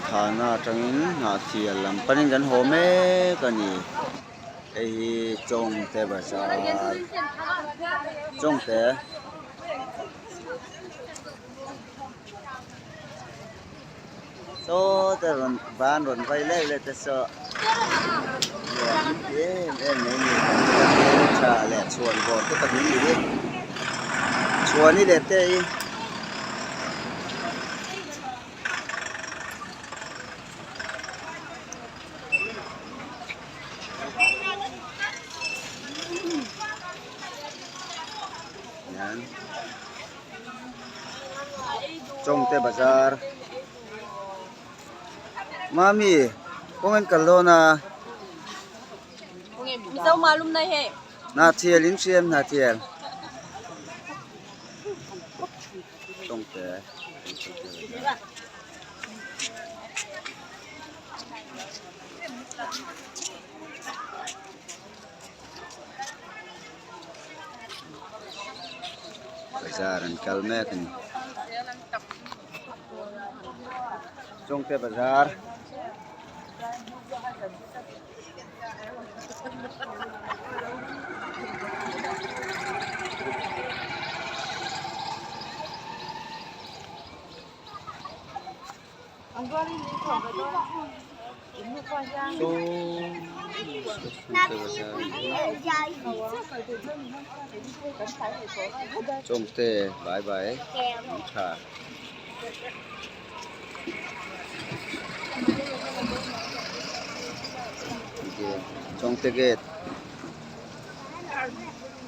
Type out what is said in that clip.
Thana atangin Hnahthial lam panin kan haw mek a ni. Hei hi Chawngte bazar Chawngte saw te rawn van rawn vai lek lek te saw nuam an ti em em mai a ni. Tha leh chhuan vawr te pahnih a ni hi chhuani leh te hi. Chawngte bazar mami kawng an kal dawn a hnahthial in hriam hnahthial Chawngte Bazar an kal mek a ni. Chawngte bazar. Chawngte bye bye an tha. Chawngte gate.